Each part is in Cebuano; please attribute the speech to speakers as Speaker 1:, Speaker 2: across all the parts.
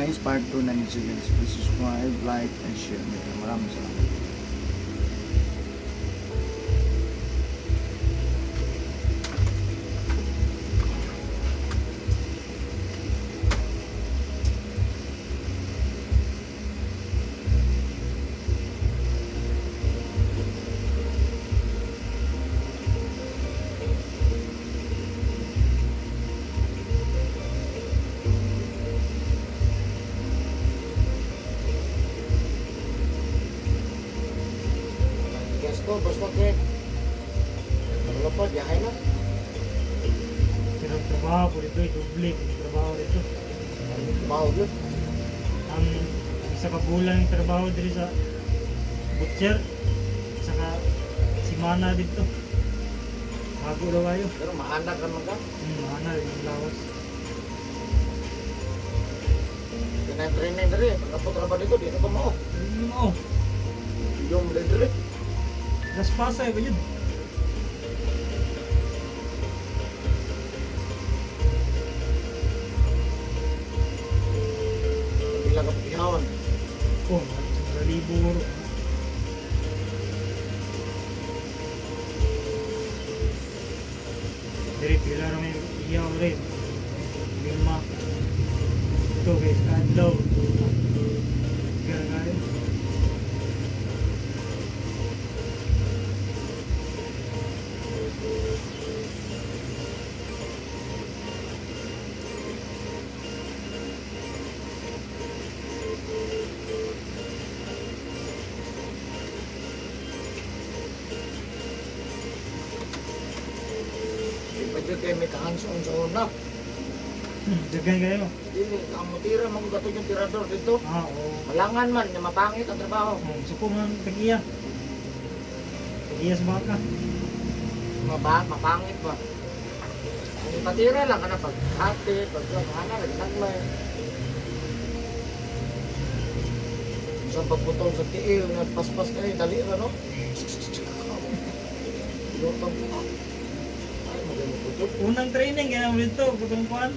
Speaker 1: Guys, part 2 na ni siya, guys. Please subscribe, like, and share. Maraming salamat.
Speaker 2: Gas ko, basta kay Malapad, yahay na.
Speaker 3: Pero ang trabaho ko dito, doble ang trabaho dito.
Speaker 2: Trabaho yun.
Speaker 3: Ang isa ka bulan yung trabaho dito sa butcher, isa ka simana dito. Bago daw kayo.
Speaker 2: Pero maanak naman ka.
Speaker 3: Mahana yung lawas.
Speaker 2: Kina-training diri. Pagkapot ra ba dito, dito ka mao.
Speaker 3: Oh,
Speaker 2: Yung diri.
Speaker 3: las pasay ba yun?
Speaker 2: Pila ka pihawon.
Speaker 3: Oh, sa libo. Diri pila ra may iyaw rin. Lima. Ito guys, adlaw. Gara kayo.
Speaker 2: Di pa dyan kay may kahanson sa una.
Speaker 3: Daghan kayo.
Speaker 2: Dili, ang mutira, magugatog yung tirador dito.
Speaker 3: Ah, oo.
Speaker 2: Malangan man, nga mapangit ang trabaho.
Speaker 3: Oh, suko man tagiya. Tagiya sa baka.
Speaker 2: Mapangit ba? Ang ipatira lang ka na pag hati, pag ana, nagtagmay. Sa pagputol sa tiil, nagpaspas kayo, dali ra no? Lutong pa. Ay, magaling putol.
Speaker 3: Unang training kaya mo dito, putong kuan.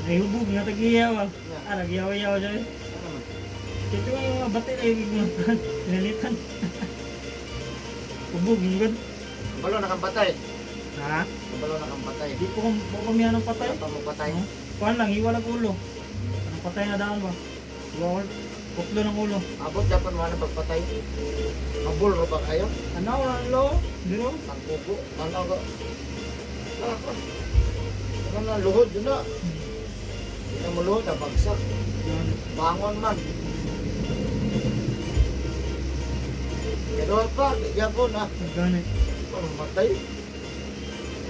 Speaker 3: Ay hubog nga tagiya ba. Ah, nagyaw-yaw siya.
Speaker 2: Ano man?
Speaker 3: Kito nga yung mga bati na yung mga pinalitan. Hubog, yung gud.
Speaker 2: Kabalo na kang patay.
Speaker 3: Ha?
Speaker 2: Kabalo na kang patay.
Speaker 3: Di ko kung kami anong patay.
Speaker 2: Wala pa mo patay.
Speaker 3: No? Kuan lang, hiwa lang ulo. Anong patay na daan ba? Hiwa putlo ng ulo.
Speaker 2: Abot dapat mo na pagpatay. Mabul ro ba kayo?
Speaker 3: Ano na lo? Diro?
Speaker 2: Ang kuko. Ano ka? Ah, ano na, luhod yun na. Hindi na mo luhod, nabagsak.
Speaker 3: Yan.
Speaker 2: Bangon man. Pero pa, di ko na.
Speaker 3: Ganit.
Speaker 2: Ano, matay.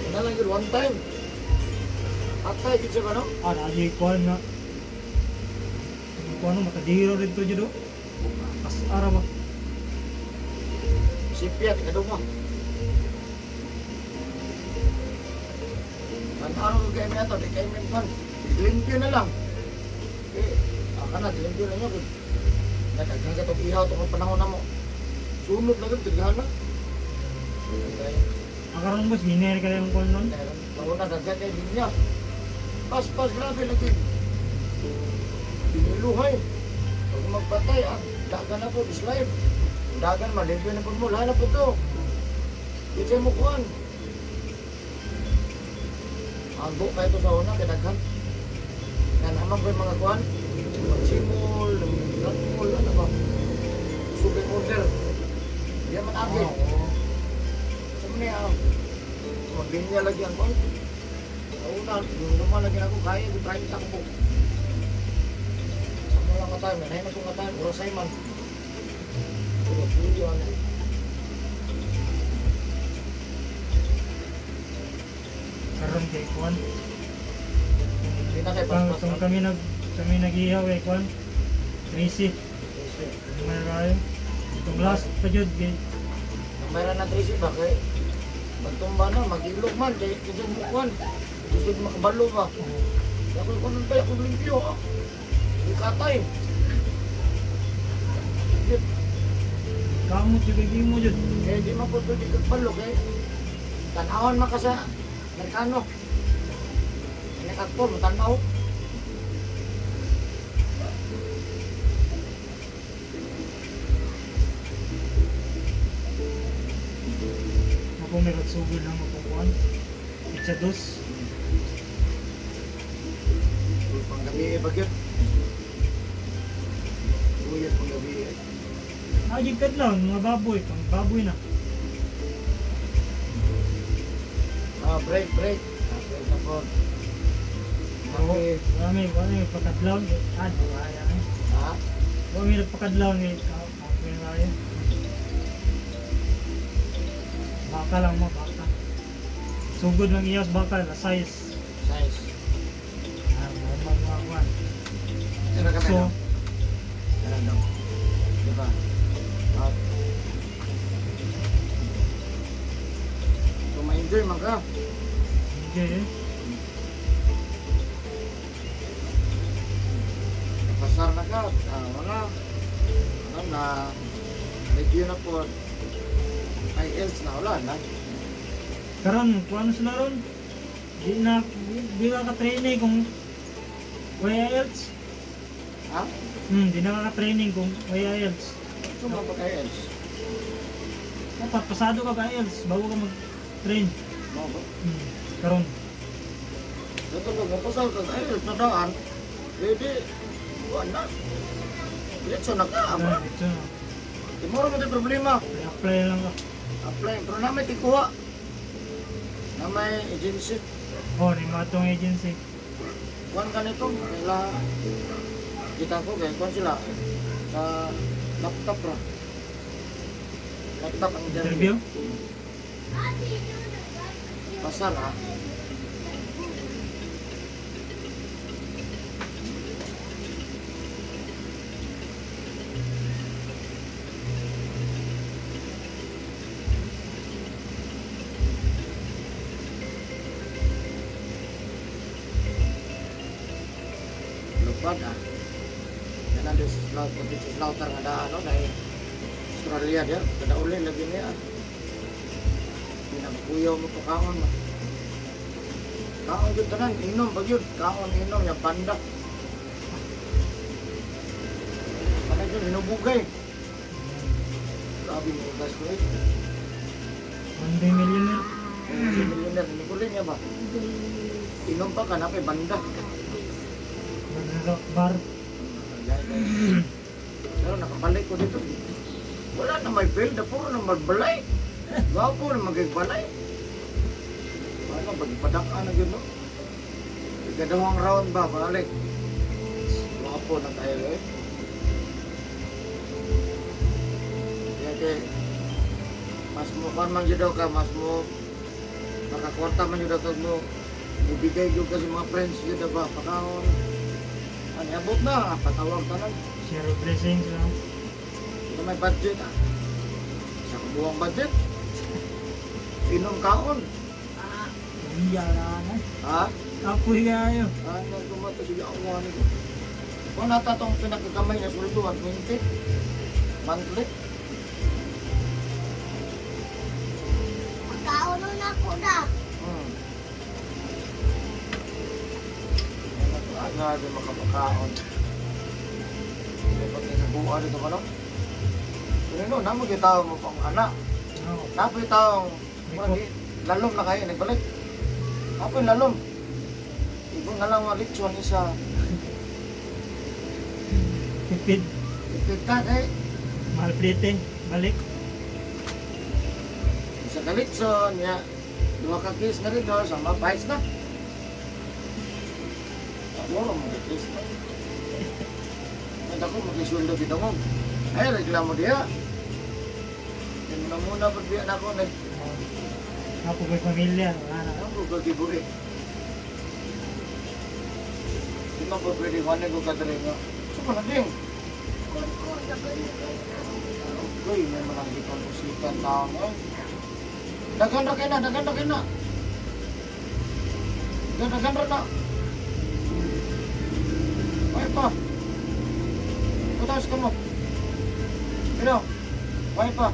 Speaker 2: Ano lang yun, one time. Patay, gid siya ba, no?
Speaker 3: Ah, lagi kuan na. Kuan no, matadiro dito jud oh. As ara ba?
Speaker 2: Sipya, tikadunga. Ano ko kayo ato, di kayo min pan. Limpyo na lang. Eh, aka na, limpyo na niya. Nagaghan ka itong ihaw, itong panahon na mo. Sunod na yun, tighan na.
Speaker 3: Ang karon boss, giner ka yung kuan nun.
Speaker 2: Taon na, daghan kayo linya. Pas, pas, grabe lagi. Piniluhay. Pag magpatay, ah, dagan na po, slide. Dagan, malimpyo na po mo, lahat na po to. Di siya mo kuhan. Anggo kayo to sa una, kinaghan. Nga naman ko yung mga kuhan. Magsimol, nagmul, ano ba? Subing order. Di man agi.
Speaker 3: Oo.
Speaker 2: Sa mga ah, maglinya lagi ang kuhan. Sa una, yung naman lagi ako, kaya, yung try takbo. Sa mga lang ka tayo, may nahin akong ka tayo, urasay man. Pero, pwede ano.
Speaker 3: Karon kay kuan.
Speaker 2: Hindi na kayo
Speaker 3: Kung,
Speaker 2: paspas.
Speaker 3: kung kami nag-ihaw eh kuan. Tracy, may kayo. Itong last pa jud kay
Speaker 2: Ang mayroon na 13 ba kay magtumba na, mag-ilog man, kay kasi mo kuhan. Gusto ko makabalo ba?
Speaker 3: Oh,
Speaker 2: Ako ko nun ba, ako limpyo ah. Ikatay.
Speaker 3: Kamot jud kay mo jud.
Speaker 2: Kaya di man po pwede kagbalo kay tanawon man ka sa Amerikano. Nakakpo, matanaw.
Speaker 3: may kagsugod lang magkukuan. Pizza dos.
Speaker 2: Uy, panggabi eh, bagyot. Uy, panggabi eh.
Speaker 3: Ah, yung kadlaw, mga baboy, pang baboy na.
Speaker 2: Ah, break, break. Ah, break na po. Okay.
Speaker 3: Marami, wala may pagkadlaw. Ah, di ba yan eh.
Speaker 2: Ha?
Speaker 3: Wala may pagkadlaw ni okay na yun. Baka lang mo, baka. Sugod lang iyos baka, la size.
Speaker 2: Size.
Speaker 3: Ah, mga mga kuan.
Speaker 2: Tira kami,
Speaker 3: So,
Speaker 2: no? Tira daw. Diba? Ah. So, ma-enjoy man ka.
Speaker 3: enjoy eh.
Speaker 2: Pasar na ka. Ah, wala. Ano na. Review na po. IELTS na wala na.
Speaker 3: Karon, kuan sila ron. Di na di na ka-training kung way IELTS.
Speaker 2: Ha?
Speaker 3: Di na ka-training kung way IELTS.
Speaker 2: So, mga pag-IELTS.
Speaker 3: Dapat pasado ka ba IELTS bago ka mag-train.
Speaker 2: Mga ba?
Speaker 3: Karon.
Speaker 2: Ito kung mapasal ka sa IELTS na daan, pwede, wala na. Diretso na ka, ama.
Speaker 3: Ah, ito na.
Speaker 2: Tomorrow mo problema.
Speaker 3: Apply lang ka.
Speaker 2: Apply, pero na may tikuha. Na may agency.
Speaker 3: Oh, ni mga tong agency.
Speaker 2: Kuan ka nito, kaila kita ko kay kuan sila sa laptop ra. Laptop ang
Speaker 3: Interview?
Speaker 2: interview. Pasar ha. Lupad ah. Yan ang slaughter, slaughter nga daan no dahil Australia dia, kada uli lagi niya. Pinagkuyaw mo pa kaon mo. Kaon yun tanan, inom pag yun. Kaon, inom, yung panda. Ano yun, hinubugay. Grabe mo gas ko eh.
Speaker 3: One day millionaire.
Speaker 2: Si millionaire, hinubuli niya ba? Inom pa ka, napay banda.
Speaker 3: Rock bar.
Speaker 2: Pero nakabalik ko dito. Wala na may bill, na puro na magbalay. Gwapo na magigbalay. Wala, pagpadakaan na yun, no? Ikadawang round ba, balik. Gwapo na tayo, eh. Kaya kay, mas mo, kung man yun daw ka, mas mo, makakwarta man yun daw ka mo, ibigay yun ka sa mga friends yun daw ba, pakaon. Ano, abot na, patawag tanan.
Speaker 3: Share of blessings lang.
Speaker 2: Ito may budget ah. Sa kabuang budget. Inom kaon.
Speaker 3: Iya na na.
Speaker 2: Ha?
Speaker 3: Apoy kayo.
Speaker 2: Ano gumato sige ako ano ko. Kung nata tong pinakagamay na sweldo 120 monthly.
Speaker 4: Pagkaon na ako na.
Speaker 2: Ano to aga di makapakaon. Dapat na sa buwa dito ka no. Pero no, namo gyud tao mo pang anak.
Speaker 3: Oo.
Speaker 2: Napoy taong murag lalom na kayo nagbalik. Napoy lalom. Igo na lang mga lechon isa.
Speaker 3: Tipid.
Speaker 2: Ipita kay
Speaker 3: Mahal plate. Balik.
Speaker 2: isa ka lechon ya. Duha ka case na rin do sa mga bites na. Muro mo ka case na. Ang dako magisweldo dito mo. Ay reklamo diya. Yan muna muna pagbiya na ako nag
Speaker 3: Ako may pamilya. Wala na.
Speaker 2: ano ko gagibuhi. Di man po pwede ko ano ko kadali nga. So pa na ding.
Speaker 4: Ko
Speaker 2: Uy, may mga gipang usikan taon eh. Daghan ra kay na, daghan ra kay na. Daghan daghan ra na. Ay pa. Kutas ka mo. Pero, ay pa.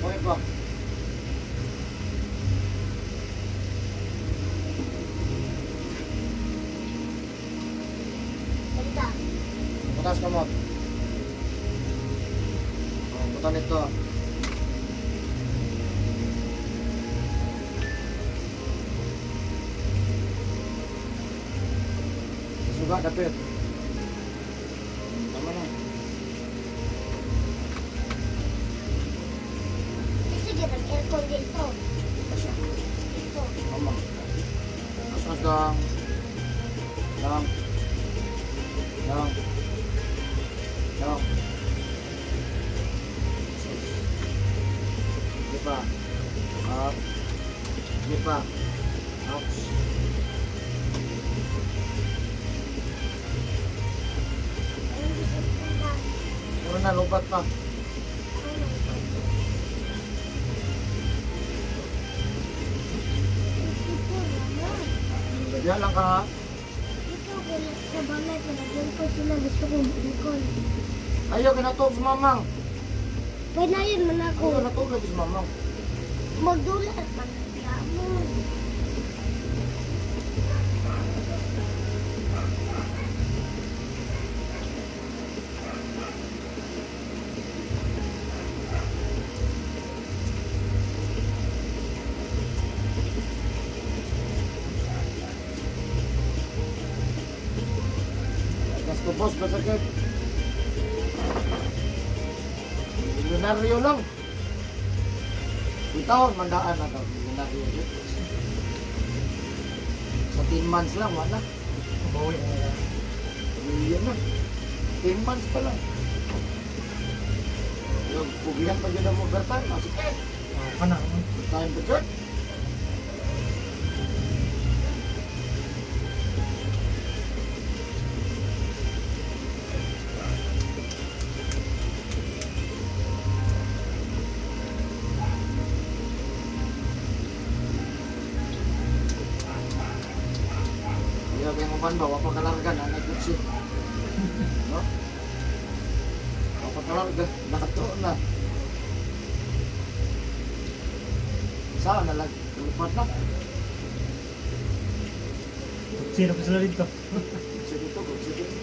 Speaker 2: Ay pa.
Speaker 4: Ganda.
Speaker 2: Kutas ka mo. Oh, butan ito. Suga dapit. Tama na.
Speaker 4: Sige, nag-aircon dito.
Speaker 2: Asa?
Speaker 4: Dito.
Speaker 2: Tama. Asa dang. Dang. Dang. Dang. Di pa. Up. Di pa. Up.
Speaker 4: Anong gusto ko na?
Speaker 2: Puro na lubat pa.
Speaker 4: Ano? Ito naman.
Speaker 2: Diyan lang ka ha.
Speaker 4: Ito, wala sa balay ko. Nag-aircon sila. Gusto ko aircon.
Speaker 2: Ayaw, kinatuog si mamang.
Speaker 4: Pwede man ako.
Speaker 2: Ayaw, natuog lagi si mamang.
Speaker 4: Magdulat man mo.
Speaker 2: Gas ko boss, masakit. Milyonaryo lang. Bitaw, mandaan na daw. Milyonaryo yun. Sa 10 months lang, wala.
Speaker 3: Bawi na.
Speaker 2: Million na. 10 months pa lang. Yung pugihan pa dyan ang overtime, masakit.
Speaker 3: Oh, kana.
Speaker 2: Time to church. Kaya kaya mo ba, wapa kalarga na nagkutsi. No? Wapa kalarga, nato na. Saan na lang, lupat na.
Speaker 3: Sino pa sila dito?
Speaker 2: Kutsi dito, kutsi dito.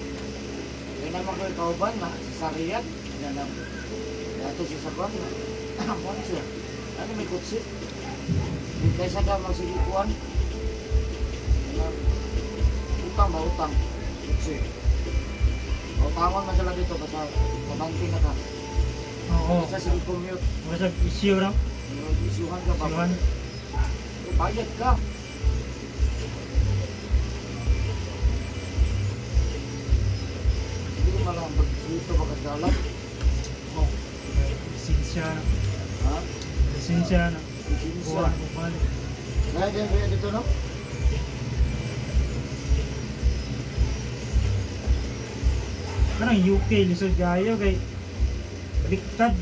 Speaker 2: Kaya naman ko yung kauban na, sa Riyadh. Yan ang, dato siya sa kuwan na. Kuwan siya. Ano may kutsi? Hindi kaysa daw magsigikuan. Yan, utang ba utang? Kutsi. Utangon man sila dito basta pabanti na ka.
Speaker 3: Oo.
Speaker 2: Kaysa sige commute.
Speaker 3: Basta issue ra.
Speaker 2: Isyuhan ka ba?
Speaker 3: Isyuhan.
Speaker 2: Bayad ka. Hindi ko malam pag dito baka dalat.
Speaker 3: Oh. Lisensya na.
Speaker 2: Ha?
Speaker 3: Lisensya na.
Speaker 2: Lisensya.
Speaker 3: Kuha na balik.
Speaker 2: Kaya din kaya dito no?
Speaker 3: Kanang UK lisod kayo kay baliktad.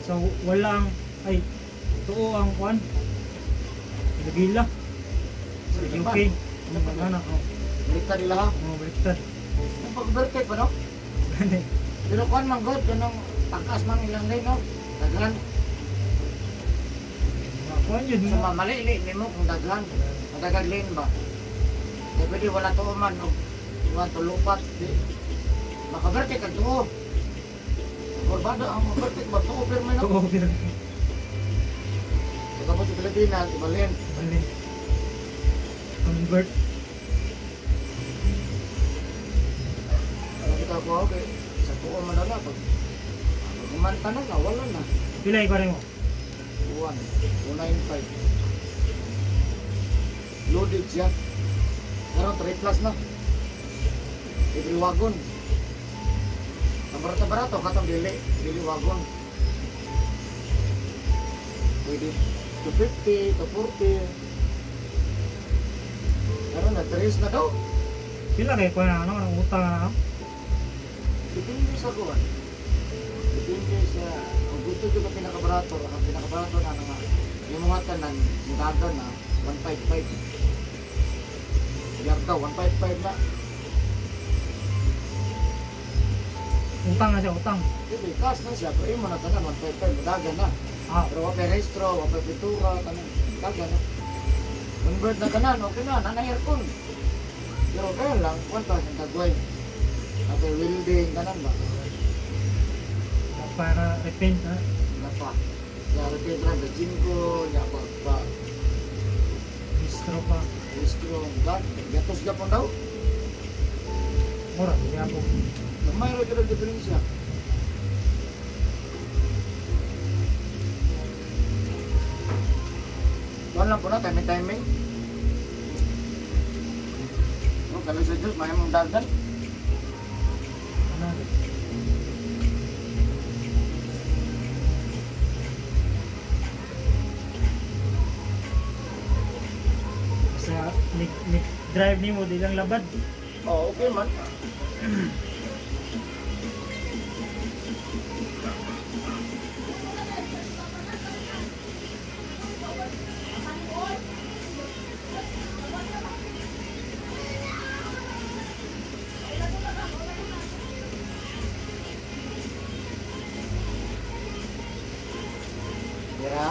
Speaker 3: So wala ang ay tuo ang kuan. Nagila sa UK. Ano oh,
Speaker 2: Baliktad nila ha.
Speaker 3: oh baliktad.
Speaker 2: Ang pag-overtake pa no?
Speaker 3: Gani.
Speaker 2: Pero kuan man god kanang takas man ilang lane no? Daghan.
Speaker 3: Kuan yun
Speaker 2: So
Speaker 3: mo.
Speaker 2: mamali ili nimo kung daghan. Madagag lane ba? Kaya pwede wala tuo man og kuan tulupat di. Maka-overtake ang tuo. Kurbada ang overtake ba tuo pirmi no?
Speaker 3: Tuo pero
Speaker 2: Tapos sa Pilipinas, ibalhin.
Speaker 3: balik. Convert.
Speaker 2: Nakita ko, okay. Sa tuo man na pag pag kumanta na na, wala na.
Speaker 3: Pila ikaw rin mo?
Speaker 2: 1, 295. Loaded siya. Pero 3 plus na. Every wagon. Ang barato-barato, katong dili. Dili wagon. Pwede 250, 240. Pero na 3 na daw.
Speaker 3: Pila kay kuan na ano ang utang na ano?
Speaker 2: Depende sa kuwan. Depende sa kung gusto ko na pinakabarato, ang pinakabarato na nga yung mga tanan, yung dagan na 155. Yarda 155 na.
Speaker 3: Utang na siya, utang.
Speaker 2: Dili cash na siya, pero imo na tanan 155 dagan na.
Speaker 3: Ah,
Speaker 2: Pero wa pay rehistro, wa pay pintura, tanan dagan na. Convert na tanan, okay na, nana aircon. Pero kaya lang, kuwan pa sa tagway. Atay welding tanan ba?
Speaker 3: Para repaint ha.
Speaker 2: Wala pa. Ya, repaint ra sa ko, ya pa pa
Speaker 3: Bistro pa.
Speaker 2: Restro, dat, gatos gapon daw.
Speaker 3: Mura, gyapon.
Speaker 2: Gamay ra gyud ang diferensya. Kuan lang po na, timing timing. No, kalau sa Diyos, may mong dagan.
Speaker 3: Ano? Sa ni, ni drive nimo di lang labad.
Speaker 2: Oh, okay man. Mira.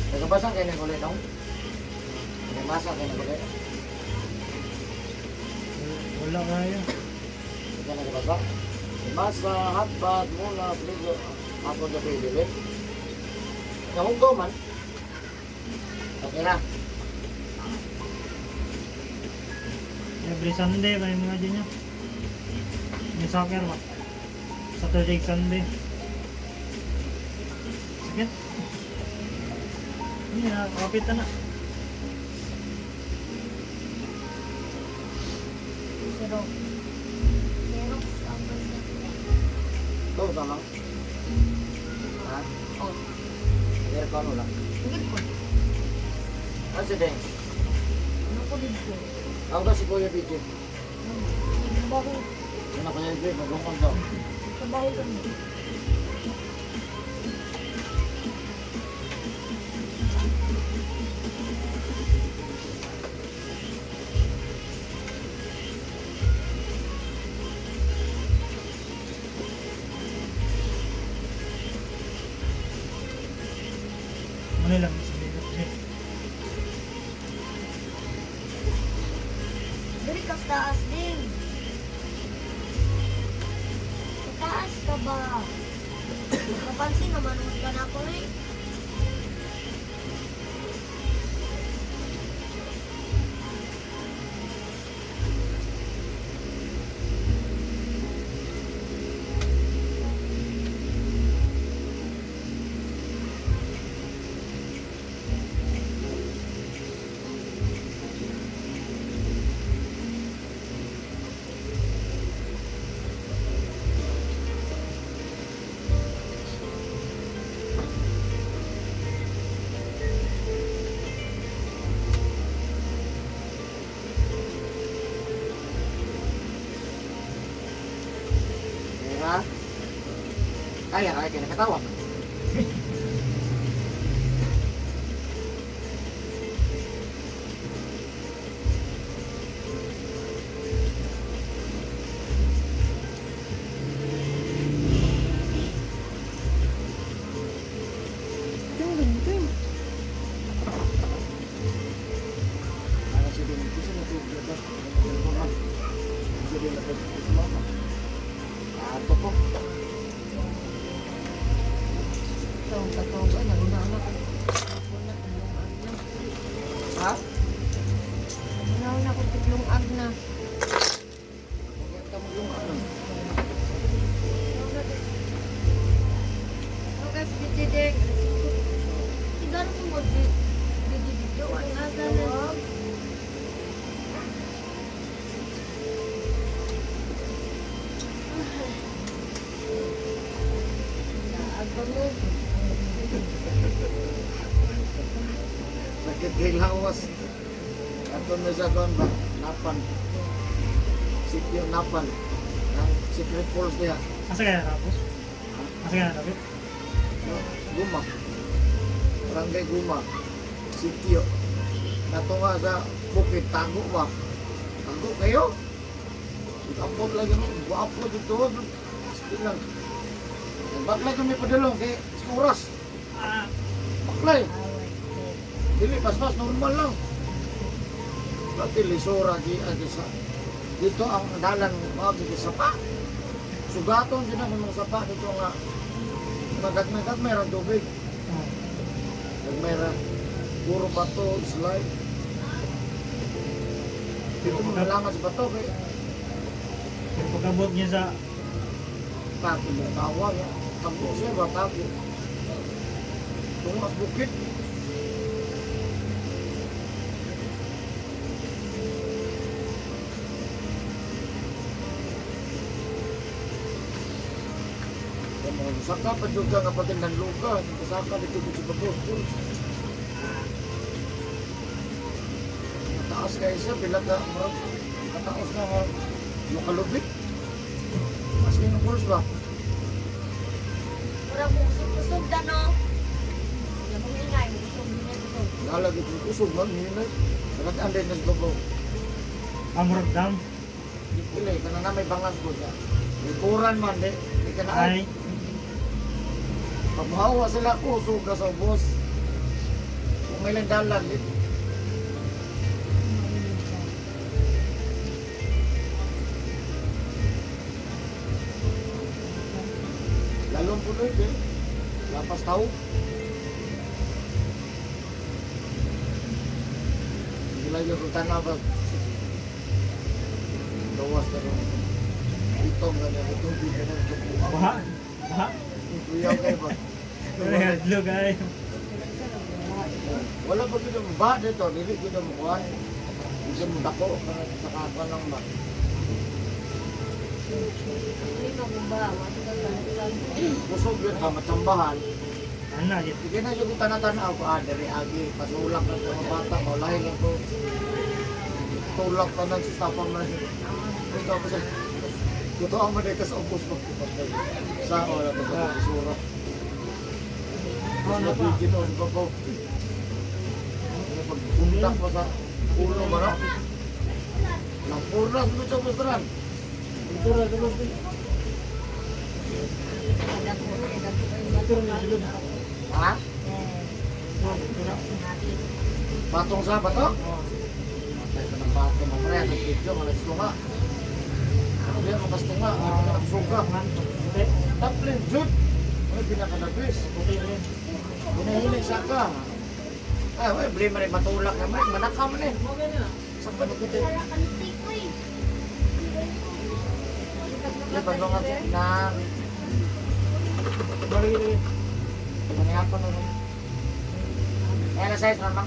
Speaker 2: Nagabasa kayo ng ulit, no? Nagabasa kayo ng ulit.
Speaker 3: Wala kayo.
Speaker 2: Hindi ka nagabasa? Masa, hotpot, mula, pligo, hapon na pwede rin. Nahunggaw man. Okay na.
Speaker 3: Every Sunday may mga dyan niya. May soccer ba? Saturday, Sunday. Sakit. Hindi na, kapit na na.
Speaker 4: Xerox. Xerox ang basta.
Speaker 2: Ikaw, tama? Ha?
Speaker 4: Oh,
Speaker 2: Aircon wala.
Speaker 4: sige ko.
Speaker 2: Ano si Deng?
Speaker 4: Ano ko dito?
Speaker 2: Ako ba si Kuya BJ?
Speaker 4: Trabaho.
Speaker 2: Ano Kuya BJ? Maglungkot daw.
Speaker 4: Trabaho kami.
Speaker 3: Ano lang, sabihin ko.
Speaker 4: Dali ka sa taas din. Sa taas ka ba? Napansin naman ka na ako eh.
Speaker 2: Mira. Kaya, kaya, kaya nakatawa. Ano si Deng? Gusto mo ito, labas. Gusto din labas. Gusto mo. Ato po.
Speaker 4: Tawag ka tawag na una na ko. Una tiglong ag na.
Speaker 2: Ha?
Speaker 4: Una na ko tiglong ag na.
Speaker 2: Huwag ka mo yung ano.
Speaker 4: Ano guys, bitideng. Siguro ko mag video ang aga na. Aga mo.
Speaker 2: Sakit kay lawas. Ato na sa kon ba? Napan. Sitio Napan. Ang secret force niya.
Speaker 3: Asa kaya natapos? Asa kaya natapos?
Speaker 2: No, Guma. Barangay Guma. Sitio. Natunga sa bukid, tago ba? Tago kayo? Upload lagi mo. Upload dito. Still lang. Baklay kami padalong kay oras.
Speaker 3: Ah,
Speaker 2: Baklay. Dili paspas normal lang. Pati lisura di agi sa dito ang dalan mga gigi sapa. Sugaton din ang mga sapa dito nga magagmay ra tubig.
Speaker 3: oh.
Speaker 2: Gagmay ra puro bato, slide. Dito mo nalangan sa bato kay
Speaker 3: Pagkabot niya sa
Speaker 2: Tako mo tawa ya. Tako siya ba tako. Tungas bukid. Saka pa juga nga pati nanluka, saka dito ko sa babos. Mataas kayo siya, bila ka, murag, kataos na nga, makalubit. Mas kayo ng pulse ba?
Speaker 4: Murag mo usog-usog da no. Wala mong ingay, usog din usog.
Speaker 2: Lalagit yung kusog man, hinay. Nakataan din na sa babaw.
Speaker 3: Amurag Dam.
Speaker 2: Dili, kana na may bangas ko siya. Likuran man, di. Di ka na.
Speaker 3: Ay,
Speaker 2: Pagmuhawa sila, kusog ka sa ubos. Kung may dalan, di. Lalong punoy, di. Lapas tao. Hindi lang yung tanaw ba? Gawas ka rin. Itong ganyan, tubig ka ng tubuhan.
Speaker 3: baha. Baha.
Speaker 2: Kuyaw kayo ba?
Speaker 3: Hadlok ay.
Speaker 2: Wala pa gid mo ba dito, dili gid mo kuan. Dili mo dako sa kakuan lang ba.
Speaker 4: Hindi mo kung ba, wato ka sa
Speaker 2: Kusog yun ka matsambahan.
Speaker 3: Ana, git.
Speaker 2: Sige na yung tanan-tanaw ko, ah, diri agi, pasulak lang ko mga bata, maulahi lang ko. Tulak ka nang sa tapang na. Ito ako sa... Totoo man ka sa ubos magpapatay. Sa oras ko sa basura. Mas nabigin ako sa babaw. Ano, pagpuntak mo sa ulo ba no? Nang purnas mo sa bustaran.
Speaker 3: Kultura, sulod. Kultura na sulod.
Speaker 2: Ha?
Speaker 3: Kultura.
Speaker 2: Batong sa bato?
Speaker 3: Oh.
Speaker 2: Matay ka ng bato mo pre, nag-video, malastunga. Ano diyan makastunga? Ano ka nagsuga?
Speaker 3: Puti.
Speaker 2: Taplin, Jude! Ano pinakanabis?
Speaker 3: Puti rin.
Speaker 2: Hinahinay sa ka. Ay, ay, blame rin, matulak na man, manakam na eh. Sa panukutin. Di ba nga na...
Speaker 3: Bali rin.
Speaker 2: Manihapon na rin. Eh, alas 6, mama.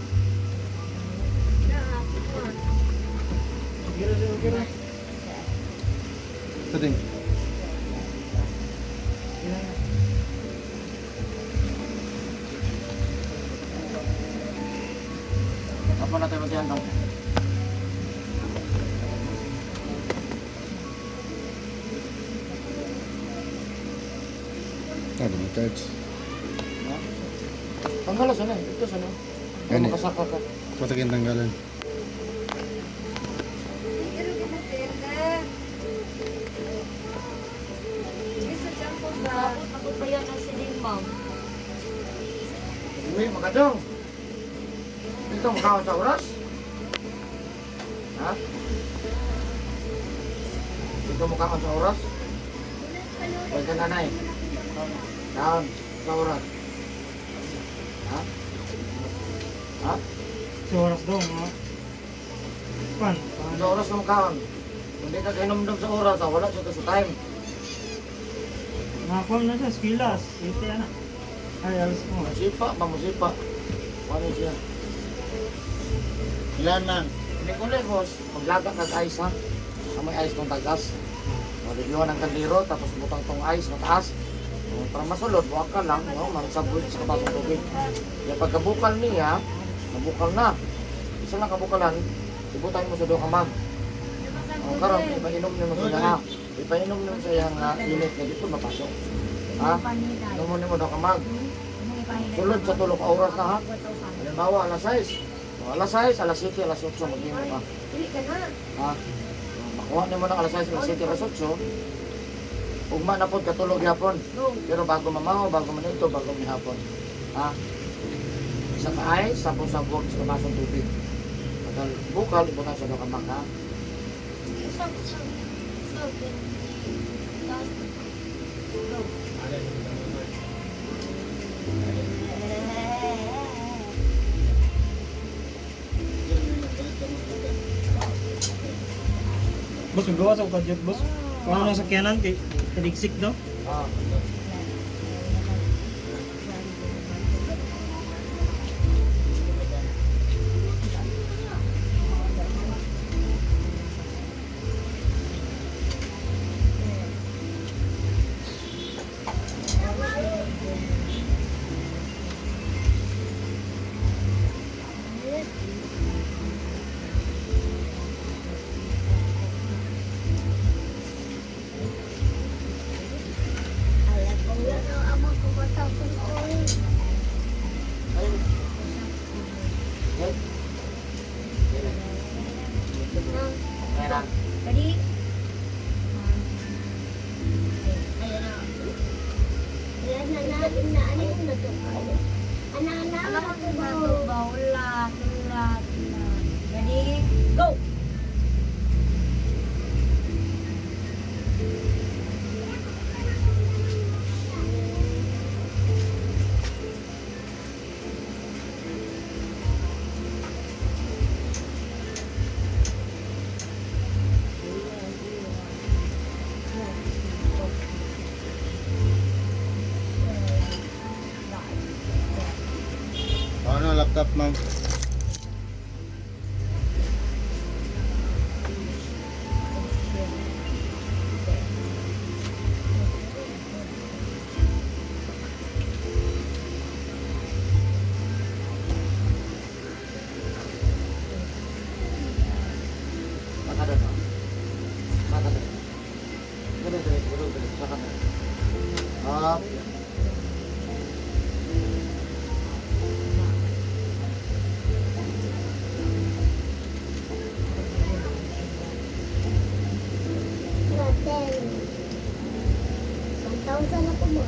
Speaker 3: Gira siya, gira.
Speaker 1: Ito din.
Speaker 3: Gira.
Speaker 2: Apo na tayo magyan dong.
Speaker 1: Ano may cards?
Speaker 2: Ha? Tanggalan sana eh. Ito sana.
Speaker 1: Gani.
Speaker 2: Makasaka ka.
Speaker 1: Patakin tanggalan.
Speaker 4: Tapos ako pa yan ang siling ma'am.
Speaker 2: Uwi, magadong. Ito, mukha sa oras. Ha? Ito mukha sa oras. Huwag ka nanay. Down, sa oras. Ha? Ha?
Speaker 3: Sa oras daw, mga. Pan. Pan.
Speaker 2: Sa oras ng kaon. Hindi ka kainomdom sa oras, ah, wala siya sa time.
Speaker 3: Mga kwan na siya, skilas. Ite, ana. Ay, alas mo.
Speaker 2: Musipa, mamusipa. Ano siya?
Speaker 1: Ilan man?
Speaker 2: Hindi ko lang, boss. Maglaga kag ice, ha? Ang may ice tong tagas. Malibyuhan ang kandiro, tapos butang tong ice, mataas. O, para masulod, buwak ka lang, no? Magsabot sa kabasong tubig. Kaya pagkabukal niya, nabukal na. Isa lang kabukalan, ibutan mo sa doon kamag. O karon, ipainom nimo sa iya, ha? Ipainom nimo sa iyang init na dito mapasok. Ha? Inomon nimo daw kamag. Sulod sa tulok ka oras na ha. Halimbawa, alas 6. O, alas 6, alas 7, alas 8, mag-inom ka.
Speaker 4: Dili ka na.
Speaker 2: Ha? Makuha nimo ng alas 6, alas 7, alas 8. Ugma na pod katulog yapon. Pero bago mamaho, bago manito, bago mihapon. Ha? Isa ka ay, sabong-sabong sa basong tubig. Pagkal bukal, ibutan sa dokamak ha.
Speaker 4: Usog, usog. Usog. Tapos, go.
Speaker 3: Boss, magawa sa kadyot, boss. Kuha na sa sakyanan kay kaligsik daw.
Speaker 2: Ah.
Speaker 4: Alam ko na ako kumatapon ko.
Speaker 2: Ayun. Ay. Meron.
Speaker 4: Ready? Ayan na. Ayan na na na ano yung natupa. Ana ana natupa. Wala wala. Ready? Go.
Speaker 1: Ano laptop, ma'am?
Speaker 2: Saka na. Saka na. Dali, dali, dali, dali. Saka na. Up.
Speaker 4: Natin. 1,000 ako mo.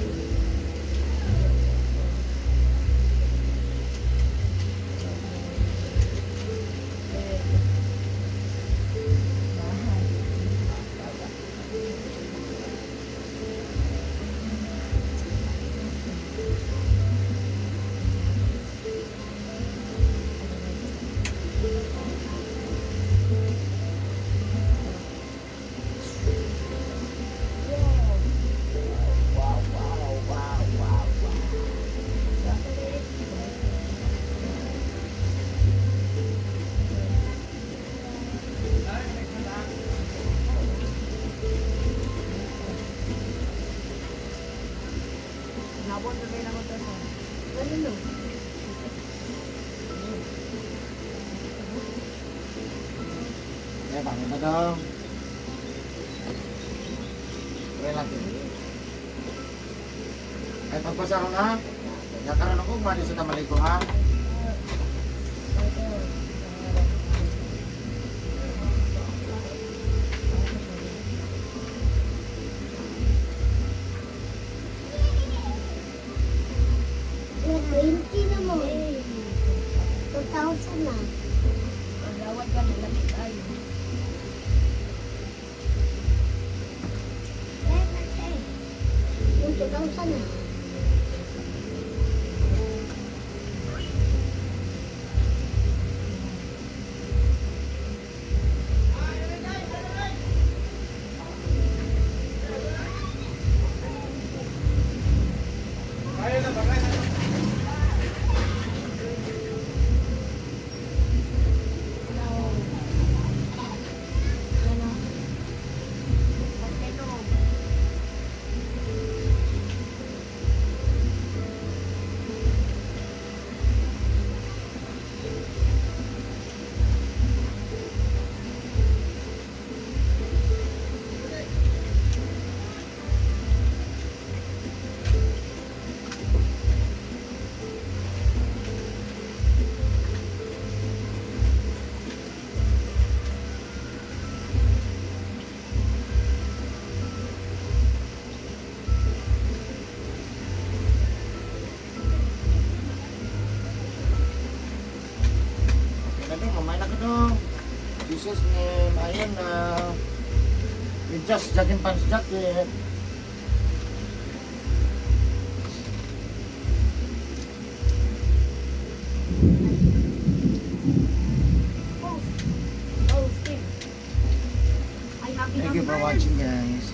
Speaker 2: Wow, wow, wow, wow, wow.
Speaker 4: Ano no?
Speaker 2: Eh, bangun na daw. Try lang. Ay, pagpasa ko na. Nakaroon ako, mali sa tamaliko ha.
Speaker 4: Na 20 na mo. 2,000 na.
Speaker 5: Pagawad ka ng lamig ay.
Speaker 4: Eh, eh. Yung 2,000 na.
Speaker 5: Ano? Pagkano?
Speaker 2: Okay na dong, mamay na ka dong. Jesus name, ayun na. We just jogging pants jacket.
Speaker 5: Oh, oh, skin. I
Speaker 2: Thank you for watching, guys.